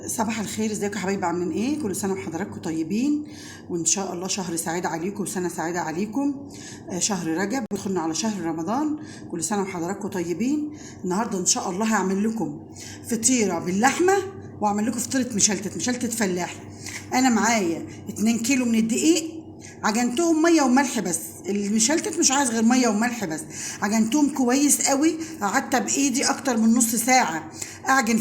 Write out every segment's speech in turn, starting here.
صباح الخير، ازيكم يا حبايبي؟ عاملين ايه؟ كل سنة وحضراتكم طيبين، وان شاء الله شهر سعيد عليكم وسنة سعيدة عليكم. شهر رجب ودخلنا على شهر رمضان. كل سنة وحضراتكم طيبين. النهارده ان شاء الله هعمل لكم فطيره باللحمه، واعمل لكم فطيره مشلتت فلاحي. انا معايا 2 كيلو من الدقيق، عجنتهم مية وملح بس. المشلتت مش عايز غير مية وملح بس. عجنتهم كويس قوي، قعدت بايدي اكتر من نص ساعة اعجن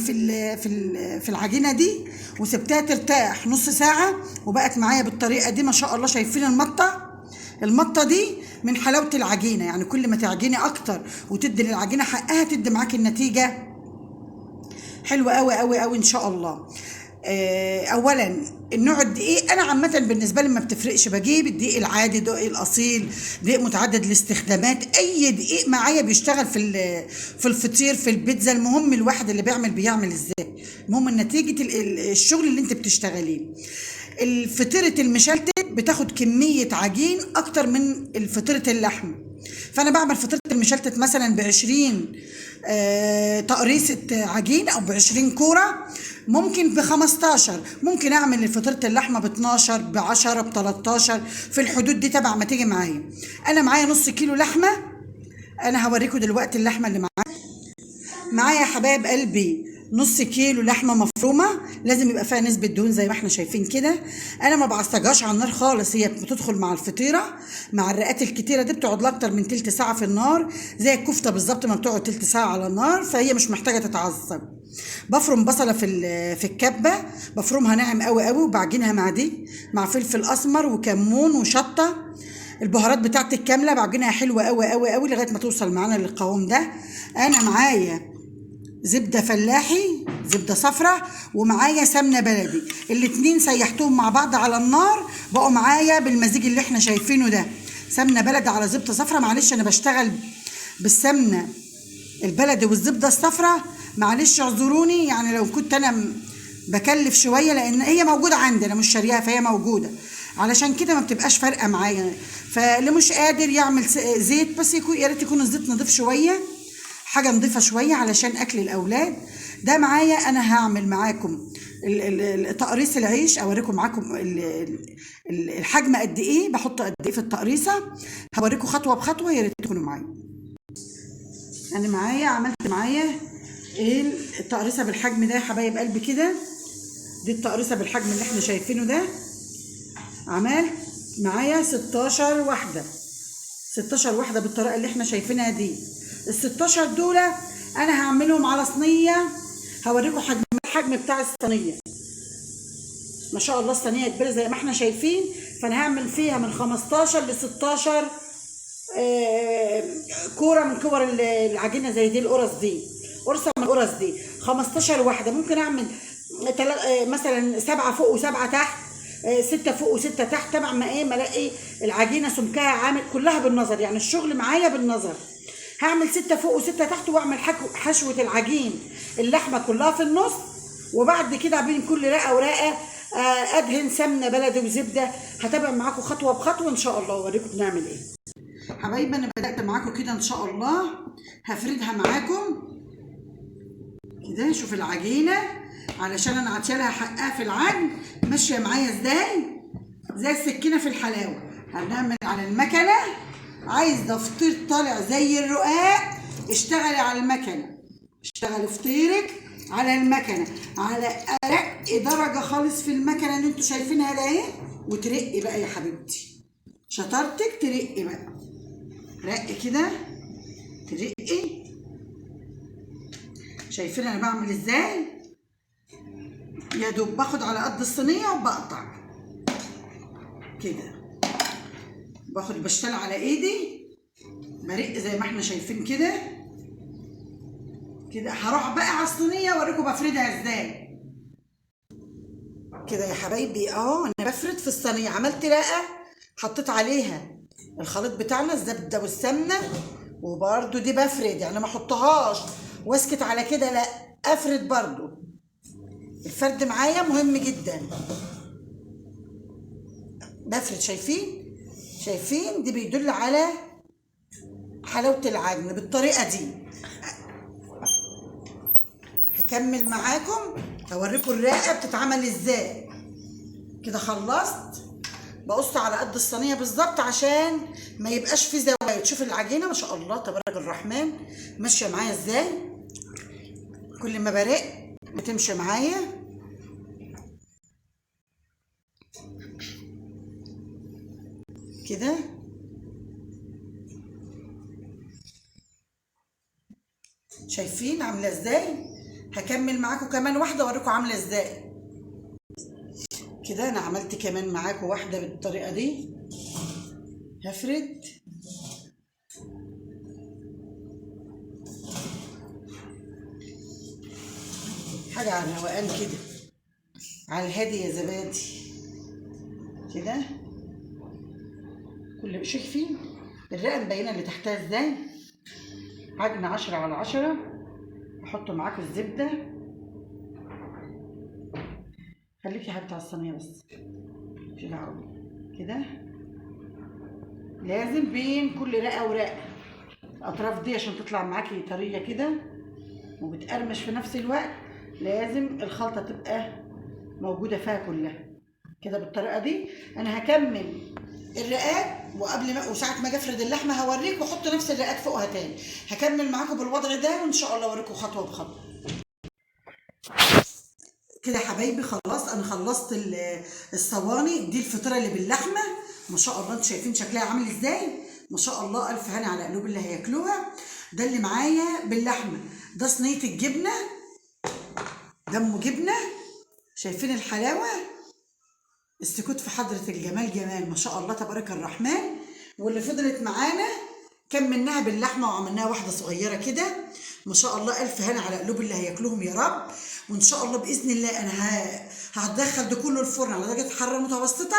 في العجينة دي، وسبتها ترتاح نص ساعة، وبقت معايا بالطريقة دي ما شاء الله. شايفين المطه؟ المطه دي من حلاوة العجينة، يعني كل ما تعجني اكتر وتدي للعجينه حقها تدي معاكي النتيجة حلوة قوي قوي قوي ان شاء الله. اولا النوع الدقيق، انا عامة بالنسبة لي ما بتفرقش، بجيب الدقيق العادي، دقيق الاصيل، دقيق متعدد الاستخدامات، اي دقيق معايا بيشتغل في الفطير، في البيتزا. المهم الواحد اللي بيعمل ازاي، المهم نتيجة الشغل اللي انت بتشتغليه. الفطيره المشلتت بتاخد كمية عجين اكتر من الفطيره اللحم، فانا بعمل فطيره المشلتت مثلا ب20 تقريصه عجين او ب20 كورة، ممكن ب15، ممكن اعمل فطيره اللحمة ب12، ب10، ب13، في الحدود دي تبع ما تيجي معايا. انا معايا نص كيلو لحمه، انا هوريكم دلوقتي اللحمة اللي معايا. معايا يا حبايب قلبي نص كيلو لحمه مفرومه، لازم يبقى فيها نسبه دهون زي ما احنا شايفين كده. انا ما بعصجهاش على النار خالص، هي بتدخل مع الفطيره مع الرقات الكتيرة دي، بتقعد لها اكتر من تلت ساعة في النار، زي الكفتة بالظبط ما بتقعد تلت ساعة على النار، فهي مش محتاجه تتعصب. بفرم بصله في الكبه، بفرمها ناعم قوي قوي، وبعجنها مع دي مع فلفل اسمر وكمون وشطه، البهارات بتاعتي الكاملة، بعجنها حلوة قوي قوي قوي لغاية ما توصل معانا للقوام ده. انا معايا زبدة فلاحي، زبدة صفرة، ومعايا سمنة بلدي، الاتنين سيحتهم مع بعض على النار، بقوا معايا بالمزيج اللي احنا شايفينه ده، سمنة بلدي على زبدة صفرة. معلش انا بشتغل بالسمنة البلدي والزبدة الصفرة، معلش اعذروني، يعني لو كنت انا بكلف شوية، لان هي موجودة عندي، انا مش شاريها، فهي موجودة، علشان كده ما بتبقاش فارقة معايا. فاللي مش قادر يعمل زيت، بس يا ريت يكون الزيت نضيف شوية، حاجة نضيفة شوية علشان أكل الأولاد. ده معايا أنا هعمل معاكم تقريص العيش، أوريكم معاكم الحجم قد إيه، بحط قد إيه في التقريصة، هوريكم خطوة بخطوة، يا ريت تكونوا معايا. أنا عملت معايا إيه التقريصة بالحجم ده يا حبايب قلبي كده، دي التقريصة بالحجم اللي إحنا شايفينه ده. عملت معايا 16 واحدة، 16 واحدة بالطريقة اللي إحنا شايفينها دي. ال 16 دول انا هعملهم على صينية، هوريكم الحجم بتاع الصينية. ما شاء الله الصينية كبيرة زي ما احنا شايفين، فانا هعمل فيها من 15 ل 16، كورة من كور العجينة زي دي، القرص دي، قرصة من القرص دي 15 واحدة. ممكن اعمل مثلا 7 فوق و7 تحت، 6 فوق و6 تحت، تبع ما ايه ما الاقي العجينة سمكها عامل، كلها بالنظر، يعني الشغل معايا بالنظر. هعمل 6 فوق و6 تحت، واعمل حشوة العجين اللحمة كلها في النص، وبعد كده بين كل رقة ورقة، ادهن سمنة بلدي وزبدة. هتابع معاكم خطوة بخطوة ان شاء الله واوريكم بنعمل ايه. حبايبي انا بدأت معاكم كده ان شاء الله، هفردها معاكم كده. شوف العجينة علشان انا عطيالها حقها في العجن، ماشية معايا ازاي زي السكينة في الحلاوة. هنعمل على المكنة، عايز ده فطير طالع زي الرقاق، اشتغلي على المكنة، اشتغلي فطيرك على المكنة على ارق درجة خالص في المكنة اللي انتوا شايفينها ده اهي، وترقي بقى يا حبيبتي، شطارتك ترقي بقى، رقي كده ترقي. شايفين انا بعمل ازاي؟ يا دوب باخد على قد الصينية وبقطع كده، باخد بشتغل على ايدي، برق زي ما احنا شايفين كده كده. هروح بقى على الصينية واوريكم بفردها ازاي كده يا حبايبي. انا بفرد في الصينية، عملت رقه حطيت عليها الخليط بتاعنا الزبدة والسمنه، وبرده دي بفرد، يعني ما احطهاش واسكت على كده، لا افرد برده. الفرد معايا مهم جدا، بفرد. شايفين؟ شايفين؟ دي بيدل على حلاوة العجن بالطريقة دي. هكمل معاكم هوريكم الرقة بتتعمل ازاي. كده خلصت، بقص على قد الصينية بالظبط عشان ما يبقاش في زوايد. شوف العجينة ما شاء الله تبارك الرحمن ماشية معايا ازاي، كل ما برق بتمشي معايا. كده شايفين عامله ازاي؟ هكمل معاكم كمان واحدة اوريكم عامله ازاي. كده انا عملت كمان معاكم واحدة بالطريقة دي. هفرد حاجة على الروقان كده، على الهادي يا زبادي كده. كل شايفين الرقة مبينة اللي تحتها ازاي؟ عجنه 10 على 10. احط معاكم الزبدة، خليكي يا حبيبتي على الصينية بس، مش دعوه كده. لازم بين كل رقه ورقة الاطراف دي عشان تطلع معاكي طرية كده وبتقرمش في نفس الوقت. لازم الخلطة تبقى موجودة فيها كلها كده بالطريقة دي. انا هكمل الرقات، وقبل ما وساعة ما اجي افرد اللحمة هوريك واحط نفس الرقات فوقها تاني. هكمل معاكم بالوضع ده وان شاء الله اوريكم خطوة بخطوة. كده يا حبايبي خلاص انا خلصت الصواني دي. الفطيره اللي باللحمه ما شاء الله، انتوا شايفين شكلها عامل ازاي؟ ما شاء الله، الف هنا على قلوب اللي هياكلوها. ده اللي معايا باللحمه، ده صينية الجبنة، دمه جبنه. شايفين الحلاوة؟ السكوت في حضره الجمال جمال، ما شاء الله تبارك الرحمن. واللي فضلت معانا كملناها باللحمه وعملناها واحدة صغيرة كده، ما شاء الله الف هنا على قلوب اللي هياكلوهم يا رب. وان شاء الله باذن الله انا هدخل ده كله الفرن على درجه حرارة متوسطه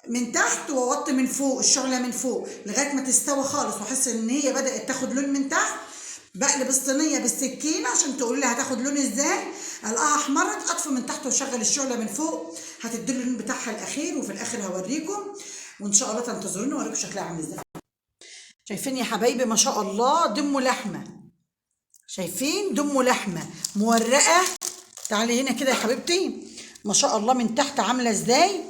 من تحت، واوطي من فوق الشعلة من فوق لغاية ما تستوي خالص، واحس ان هي بدات تاخد لون من تحت. بقلب الصينية بالسكينة عشان تقولوا لي هتاخد لون ازاي. القاها احمرت، اطفي من تحت واشغل الشعلة من فوق، هتدي اللون بتاعها الاخير. وفي الاخر هوريكم، وان شاء الله تنتظروني واوريكم شكلها عامل ازاي. شايفين يا حبايبي ما شاء الله دمه لحمه، شايفين دمه لحمه مورقه. تعالي هنا كده يا حبيبتي، ما شاء الله من تحت عامله ازاي،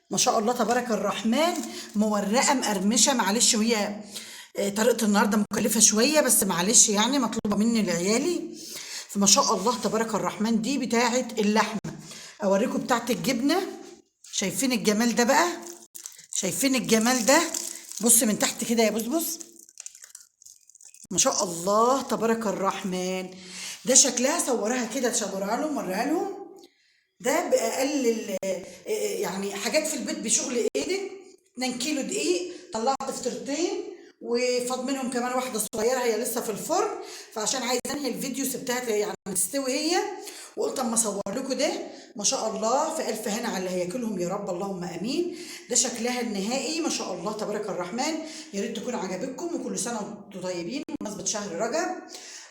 ما شاء الله تبارك الرحمن، مورقه مقرمشه. معلش وهي طريقه النهارده مكلفة شوية، بس معلش يعني مطلوبه مني لعيالي. فما شاء الله تبارك الرحمن دي بتاعه اللحمة. اوريكم بتاعه الجبنة، شايفين الجمال ده بقى؟ شايفين الجمال ده؟ بص من تحت كده يا بص، ما شاء الله تبارك الرحمن. ده شكلها، صورها كده، صورها لهم وريها لهم. ده باقل يعني حاجات في البيت بشغل ايدك. 2 كيلو دقيق، طلعت فطيرتين وفاض منهم كمان واحدة صغيرة هي لسه في الفرن، فعشان عايزه انهي الفيديو سبتها يعني تستوي هي، وقلت اما اصور لكم ده. ما شاء الله في الف هنا على اللي هياكلهم يا رب، اللهم امين. ده شكلها النهائي ما شاء الله تبارك الرحمن. يا ريت تكون عجبتكم، وكل سنة وانتم طيبين. بمناسبة شهر رجب،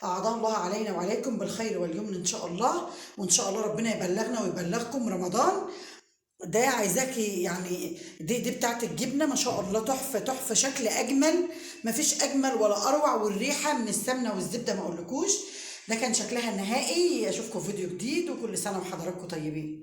اعاده الله علينا وعليكم بالخير واليمن ان شاء الله، وان شاء الله ربنا يبلغنا ويبلغكم رمضان. ده عايزاكي يعني دي بتاعت الجبنة ما شاء الله، تحفة تحفة، شكل اجمل، مفيش اجمل ولا اروع، والريحه من السمنة والزبده ما اقولكوش. ده كان شكلها النهائي. اشوفكم في فيديو جديد، وكل سنة وحضراتكم طيبين.